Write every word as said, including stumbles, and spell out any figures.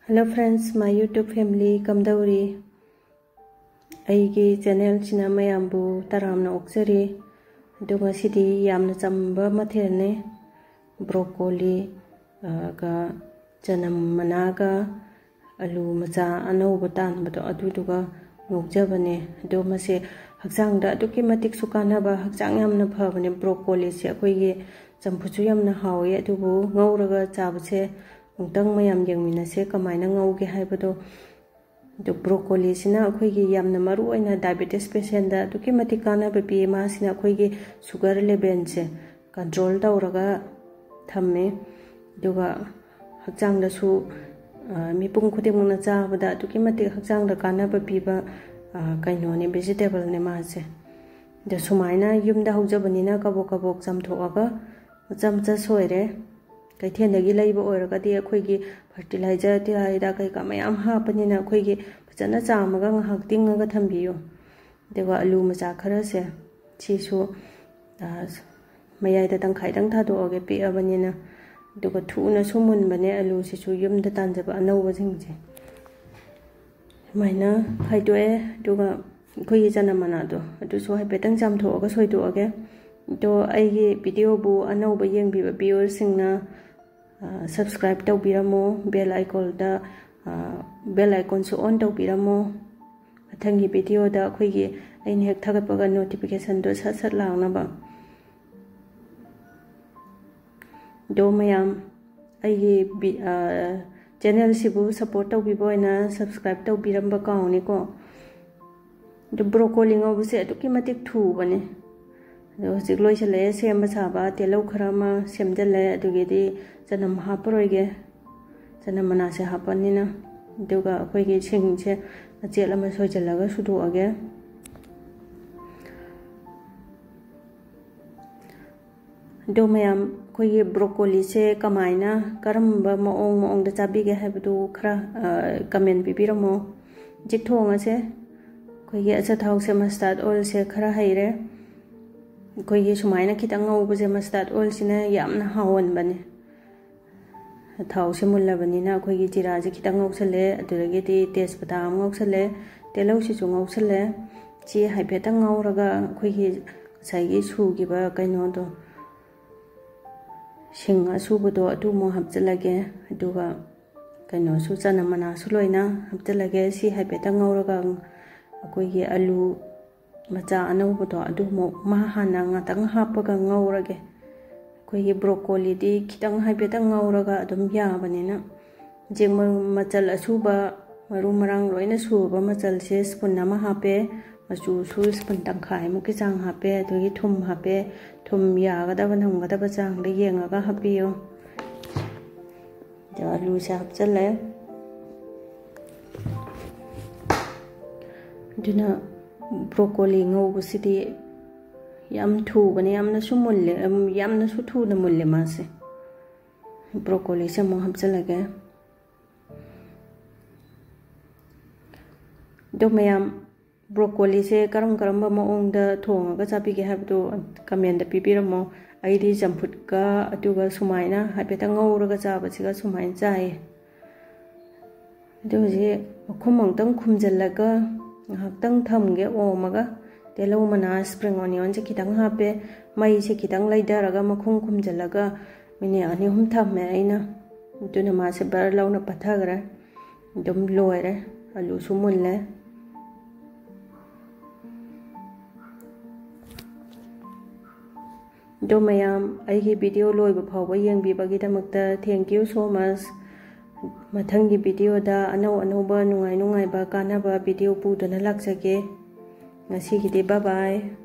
Hello friends, my YouTube family, ꯀꯝꯗꯧꯔꯤ? ꯑꯩꯒꯤ ꯆꯦꯅꯦꯜꯁꯤꯅ ꯃꯌꯥꯝꯕꯨ ꯇꯔꯥꯝꯅ ꯑꯣꯛꯆꯔꯤ꯫ ꯑꯗꯣ ꯉꯁꯤꯗꯤ ꯌꯥꯝꯅ ꯆꯝꯕ ꯃꯊꯦꯜꯅꯦ꯫ ꯕ꯭ꯔꯣꯀꯣꯂꯤ, ꯑ, ꯒ ꯆꯅꯝ ꯃꯅꯥꯒ ꯑꯂꯨ ꯃꯆꯥ ꯑꯅꯧꯕ ꯇꯥꯟꯕꯗꯣ ꯑꯗꯨꯗꯨꯒ ꯉꯧꯖꯕꯅꯦ꯫ ꯑꯗꯣ ꯃꯁꯦ ꯍꯛꯆꯥꯡꯗ ꯑꯗꯨꯛꯀꯤ ꯃꯇꯤꯛꯁꯨ ꯀꯥꯟꯅꯕ, ꯍꯛꯆꯥꯡ ꯌꯥꯝꯅ ꯐꯕꯅꯦ꯫ ꯕ꯭ꯔꯣꯀꯣꯂꯤꯁꯦ ꯑꯩꯈꯣꯏꯒꯤ ꯆꯝꯐꯨꯠꯁꯨ ꯌꯥꯝꯅ ꯍꯥꯎꯋꯦ, ꯑꯗꯨꯕꯨ ꯉꯧꯔꯒ ꯆꯥꯕꯁꯦ ꯑꯃꯨꯛꯇꯪ ꯃꯌꯥꯝ ꯌꯦꯡꯃꯤꯟꯅꯁꯦ ꯀꯃꯥꯏꯅ ꯉꯧꯒꯦ ꯍꯥꯏꯕꯗꯣ꯫ ꯑꯗꯨ ꯕ꯭ꯔꯣꯀꯣꯂꯤꯁꯤꯅ ꯑꯩꯈꯣꯏꯒꯤ ꯌꯥꯝꯅ ꯃꯔꯨ ꯑꯣꯏꯅ ꯗꯥꯏꯕꯦꯇꯤꯁ ꯄꯦꯁꯦꯟꯗ ꯑꯗꯨꯛꯀꯤ ꯃꯇꯤꯛ ꯀꯥꯟꯅꯕ ꯄꯤ꯫ ꯃꯥꯁꯤꯅ ꯑꯩꯈꯣꯏꯒꯤ ꯁꯨꯒꯔ ꯂꯦꯚꯦꯜꯁꯦ ꯀꯟꯇ꯭ꯔꯣꯜ ꯇꯧꯔꯒ ꯊꯝꯃꯦ꯫ ꯑꯗꯨꯒ ꯍꯛꯆꯥꯡꯗꯁꯨ, ꯑ, ꯃꯤꯄꯨꯝ ꯈꯨꯗꯤꯡꯃꯛꯅ ꯆꯥꯕꯗ ꯑꯗꯨꯛꯀꯤ ꯃꯇꯤꯛ ꯍꯛꯆꯥꯡꯗ ꯀꯥꯟꯅꯕ ꯄꯤꯕ, ꯑ, ꯀꯩꯅꯣꯅꯦ, ꯚꯦꯖꯤꯇꯦꯕꯜꯅꯦ ꯃꯥꯁꯦ꯫ ꯑꯗꯣ ꯁꯨꯃꯥꯏꯅ ꯌꯨꯝꯗ ꯍꯧꯖꯕꯅꯤꯅ ꯀꯕꯣꯛ ꯀꯕꯣꯛ ꯆꯥꯝꯊꯣꯛꯑꯒ ꯃꯆꯥ ꯃꯆꯥ ꯁꯣꯏꯔꯦ꯫ ꯀꯩꯊꯦꯜꯗꯒꯤ ꯂꯩꯕ ꯑꯣꯏꯔꯒꯗꯤ ꯑꯩꯈꯣꯏꯒꯤ ꯐꯔꯇꯤꯂꯥꯏꯖꯔ, ꯇꯤꯜꯍꯥ ꯍꯤꯗꯥꯛ ꯀꯩꯀꯥ ꯃꯌꯥꯝ ꯍꯥꯞꯄꯅꯤꯅ ꯑꯩꯈꯣꯏꯒꯤ ꯐꯖꯅ ꯆꯥꯝꯃꯒ ꯉꯥꯏꯍꯥꯛ ꯇꯤꯡꯉꯒ ꯊꯝꯕꯤꯌꯨ꯫ ꯑꯗꯨꯒ ꯑꯂꯨ ꯃꯆꯥ ꯈꯔꯁꯦ ꯁꯤꯁꯨ, ꯑ, ꯃꯌꯥꯏꯗ ꯇꯪꯈꯥꯏꯗꯪ ꯊꯥꯗꯣꯛꯑꯒꯦ, ꯄꯤꯛꯑꯕꯅꯤꯅ꯫ ꯑꯗꯨꯒ ꯊꯨꯅꯁꯨ ꯃꯨꯟꯕꯅꯦ ꯑꯂꯨꯁꯤꯁꯨ, ꯌꯨꯝꯗ ꯇꯥꯟꯖꯕ ꯑꯅꯧꯕꯁꯤꯡꯁꯦ꯫ ꯁꯨꯃꯥꯏꯅ ꯈꯥꯏꯗꯣꯛꯑꯦ꯫ ꯑꯗꯨꯒ ꯑꯩꯈꯣꯏꯒꯤ ꯆꯅꯝ ꯃꯅꯥꯗꯣ ꯑꯗꯨꯁꯨ ꯍꯥꯏꯐꯦꯠꯇꯪ ꯆꯥꯝꯊꯣꯛꯑꯒ ꯁꯣꯏꯗꯣꯛꯑꯒꯦ꯫ ꯑꯗꯣ ꯑꯩꯒꯤ ꯚꯤꯗꯤꯑꯣꯕꯨ ꯑꯅꯧꯕ ꯌꯦꯡꯕꯤꯕ ꯚ꯭ꯌꯨꯋꯔꯁꯤꯡꯅ, ꯑ, ꯁꯕꯁꯀ꯭ꯔꯥꯏꯕ ꯇꯧꯕꯤꯔꯝꯃꯣ, ꯕꯦꯜ ꯑꯥꯏꯀꯣꯟꯗ, ꯑ, ꯕꯦꯜ ꯑꯥꯏꯀꯣꯟꯁꯨ ꯑꯣꯟ ꯇꯧꯕꯤꯔꯝꯃꯣ꯫ ꯃꯊꯪꯒꯤ ꯚꯤꯗꯤꯑꯣꯗ ꯑꯩꯈꯣꯏꯒꯤ ꯑꯩꯅ ꯍꯦꯛ ꯊꯥꯒꯠꯄꯒ ꯅꯣꯇꯤꯐꯤꯀꯦꯁꯟꯗꯣ ꯁꯠ ꯁꯠ ꯂꯥꯛꯅꯕ꯫ ꯑꯗꯣ ꯃꯌꯥꯝ ꯑꯩꯒꯤ ꯚꯤ-, ꯑ, ꯆꯦꯅꯦꯜꯁꯤꯕꯨ ꯁꯞꯄꯣꯔꯠ ꯇꯧꯕꯤꯕ ꯑꯣꯏꯅ ꯁꯕꯁꯀ꯭ꯔꯥꯏꯕ ꯇꯧꯕꯤꯔꯝꯕ ꯀꯥꯎꯅꯤꯀꯣ꯫ ꯑꯗꯨ ꯕ꯭ꯔꯣꯀꯣꯂꯤ ꯉꯧꯕꯁꯦ ꯑꯗꯨꯛꯀꯤ ꯃꯇꯤꯛ ꯊꯨꯕꯅꯦ꯫ ꯑꯗꯣ ꯍꯧꯖꯤꯛ ꯂꯣꯏꯁꯤꯜꯂꯛꯑꯦ ꯁꯦꯝꯕ ꯁꯥꯕ, ꯇꯤꯜꯍꯧ ꯈꯔ ꯑꯃ ꯁꯦꯝꯖꯤꯜꯂꯦ, ꯑꯗꯨꯒꯤꯗꯤ ꯆꯅꯝ ꯍꯥꯞꯄꯔꯣꯏꯒꯦ꯫ ꯆꯅꯝ ꯃꯅꯥꯁꯦ ꯍꯥꯞꯄꯅꯤꯅ꯫ ꯑꯗꯨꯒ ꯑꯩꯈꯣꯏꯒꯤ ꯁꯤꯡꯁꯦ ꯃꯆꯦꯠ ꯑꯃ ꯁꯣꯏꯖꯤꯜꯂꯒ ꯁꯨꯗꯣꯛꯑꯒꯦ꯫ ꯑꯗꯣ ꯃꯌꯥꯝ, ꯑꯩꯈꯣꯏꯒꯤ ꯕ꯭ꯔꯣꯀꯣꯂꯤꯁꯦ ꯀꯃꯥꯏꯅ, ꯀꯔꯝꯕ ꯃꯑꯣꯡ ꯃꯑꯣꯡꯗ ꯆꯥꯕꯤꯒꯦ ꯍꯥꯏꯕꯗꯨ ꯈꯔ, ꯑ, ꯀꯃꯦꯟ ꯄꯤꯕꯤꯔꯝꯃꯣ꯫ ꯍꯧꯖꯤꯛ ꯊꯣꯡꯉꯁꯦ꯫ ꯑꯩꯈꯣꯏꯒꯤ ꯑꯆꯥꯊꯥꯎꯁꯦ, ꯃꯁꯇꯥꯔꯗ ꯑꯣꯏꯜꯁꯦ ꯈꯔ ꯍꯩꯔꯦ꯫ ꯑꯩꯈꯣꯏꯒꯤ ꯁꯨꯃꯥꯏꯅ ꯈꯤꯇꯪ ꯉꯧꯕꯁꯦ ꯃꯁꯇꯥꯔꯗ ꯑꯣꯏꯜꯁꯤꯅ ꯌꯥꯝꯅ ꯍꯥꯎꯍꯟꯕꯅꯦ꯫ ꯊꯥꯎꯁꯦ ꯃꯨꯜꯂꯕꯅꯤꯅ ꯑꯩꯈꯣꯏꯒꯤ ꯖꯤꯔꯥꯁꯦ ꯈꯤꯇꯪ ꯉꯧꯁꯜꯂꯦ, ꯑꯗꯨꯗꯒꯤꯗꯤ ꯇꯦꯖꯄꯇꯥ ꯑꯃ ꯉꯧꯁꯜꯂꯦ, ꯇꯤꯜꯍꯧꯁꯤꯁꯨ ꯉꯧꯁꯜꯂꯦ꯫ ꯁꯤ ꯍꯥꯏꯐꯦꯠꯇꯪ ꯉꯧꯔꯒ ꯑꯩꯈꯣꯏꯒꯤ ꯉꯁꯥꯏꯒꯤ ꯁꯨꯈꯤꯕ ꯀꯩꯅꯣꯗꯣ, ꯁꯤꯡ ꯑꯁꯨꯕꯗꯣ ꯑꯗꯨ ꯑꯃꯨꯛ ꯍꯥꯞꯆꯤꯜꯂꯒꯦ꯫ ꯑꯗꯨꯒ ꯀꯩꯅꯣꯁꯨ, ꯆꯅꯝ ꯃꯅꯥꯁꯨ ꯂꯣꯏꯅ ꯍꯥꯞꯆꯤꯜꯂꯒꯦ꯫ ꯁꯤ ꯍꯥꯏꯐꯦꯠꯇꯪ ꯉꯧꯔꯒ ꯑꯩꯈꯣꯏꯒꯤ ꯑꯂꯨ ꯃꯆꯥ ꯑꯅꯧꯕꯗꯣ ꯑꯗꯨꯃꯨꯛ ꯃꯥ ꯍꯥꯟꯅ ꯉꯥꯛꯇꯪ ꯍꯥꯞꯄꯒ ꯉꯧꯔꯒꯦ꯫ ꯑꯩꯈꯣꯏꯒꯤ ꯕ꯭ꯔꯣꯀꯣꯂꯤꯗꯤ ꯈꯤꯇꯪ ꯍꯥꯏꯐꯦꯠꯇꯪ ꯉꯧꯔꯒ ꯑꯗꯨꯝ ꯌꯥꯕꯅꯤꯅ꯫ ꯍꯧꯖꯤꯛ ꯃꯔꯨ ꯃꯆꯜ ꯑꯁꯨꯕ, ꯃꯔꯨ ꯃꯔꯥꯡ ꯂꯣꯏꯅ ꯁꯨꯔꯕ ꯃꯆꯜꯁꯦ ꯁ꯭ꯄꯨꯟ ꯑꯃ ꯍꯥꯞꯄꯦ, ꯃꯆꯨꯁꯨ ꯁ꯭ꯄꯨꯟ ꯇꯪꯈꯥꯏꯃꯨꯛꯀꯤ ꯆꯥꯡ ꯍꯥꯞꯄꯦ, ꯑꯗꯨꯗꯒꯤ ꯊꯨꯝ ꯍꯥꯞꯄꯦ꯫ ꯊꯨꯝ ꯌꯥꯒꯗꯕ ꯅꯝꯒꯗꯕ ꯆꯥꯡꯗ ꯌꯦꯡꯉꯒ ꯍꯥꯞꯄꯤꯌꯨ꯫ ꯑꯗꯣ ꯑꯂꯨꯁꯦ ꯍꯥꯞꯆꯜꯂꯦ꯫ ꯑꯗꯨꯅ ꯕ꯭ꯔꯣꯀꯣꯂꯤ ꯉꯧꯕꯁꯤꯗꯤ ꯌꯥꯝ ꯊꯨꯕꯅꯦ, ꯌꯥꯝꯅꯁꯨ ꯃꯨꯜꯂꯦ, ꯌꯥꯝꯅꯁꯨ ꯊꯨꯅ ꯃꯨꯜꯂꯦ ꯃꯥꯁꯦ꯫ ꯕ꯭ꯔꯣꯀꯣꯂꯤꯁꯦ ꯑꯃꯨꯛ ꯍꯥꯞꯆꯜꯂꯒꯦ꯫ ꯑꯗꯣ ꯃꯌꯥꯝ, ꯕ꯭ꯔꯣꯀꯣꯂꯤꯁꯦ ꯀꯔꯝ ꯀꯔꯝꯕ ꯃꯑꯣꯡꯗ ꯊꯣꯡꯉꯒ ꯆꯥꯕꯤꯒꯦ ꯍꯥꯏꯕꯗꯨ ꯀꯃꯦꯟꯗ ꯄꯤꯕꯤꯔꯝꯃꯣ꯫ ꯑꯩꯗꯤ ꯆꯝꯐꯨꯠꯀ ꯑꯗꯨꯒ ꯁꯨꯃꯥꯏꯅ ꯍꯥꯏꯐꯦꯠꯇꯪ ꯉꯧꯔꯒ ꯆꯥꯕꯁꯤꯒ ꯁꯨꯃꯥꯏꯅ ꯆꯥꯏꯌꯦ꯫ ꯑꯗꯨ ꯍꯧꯖꯤꯛ ꯃꯈꯨꯝ ꯑꯃꯨꯛꯇꯪ ꯈꯨꯝꯖꯤꯜꯂꯒ ꯉꯥꯏꯍꯥꯛꯇꯪ ꯊꯝꯒꯦ ꯑꯣꯝꯃꯒ꯫ ꯇꯤꯜꯍꯧ ꯃꯅꯥ, spring onionꯁꯦ ꯈꯤꯇꯪ ꯍꯥꯞꯄꯦ꯫ ꯃꯩꯁꯦ ꯈꯤꯇꯪ ꯂꯩꯊꯔꯒ ꯃꯈꯨꯝ ꯈꯨꯝꯖꯤꯜꯂꯒ minute ꯑꯅꯤ ꯑꯍꯨꯝ ꯊꯝꯃꯦ ꯑꯩꯅ꯫ ꯑꯗꯨꯅ ꯃꯥꯁꯦ ꯕꯔ ꯂꯥꯎꯅ ꯄꯠꯊꯈ꯭ꯔꯦ꯫ ꯑꯗꯨꯝ ꯂꯣꯏꯔꯦ꯫ ꯑꯂꯨꯁꯨ ꯃꯨꯜꯂꯦ꯫ ꯑꯗꯣ ꯃꯌꯥꯝ, ꯑꯩꯒꯤ video ꯂꯣꯏꯕ ꯐꯥꯎꯕ ꯌꯦꯡꯕꯤꯕꯒꯤꯗꯃꯛꯇ thank you so much꯫ ꯃꯊꯪꯒꯤ videoꯗ ꯑꯅꯧ ꯑꯅꯧꯕ ꯅꯨꯡꯉꯥꯏ ꯅꯨꯡꯉꯥꯏꯕ ꯀꯥꯟꯅꯕ video ꯄꯨꯗꯨꯅ ꯂꯥꯛꯆꯒꯦ꯫ ꯉꯁꯤꯒꯤꯗꯤ bye bye꯫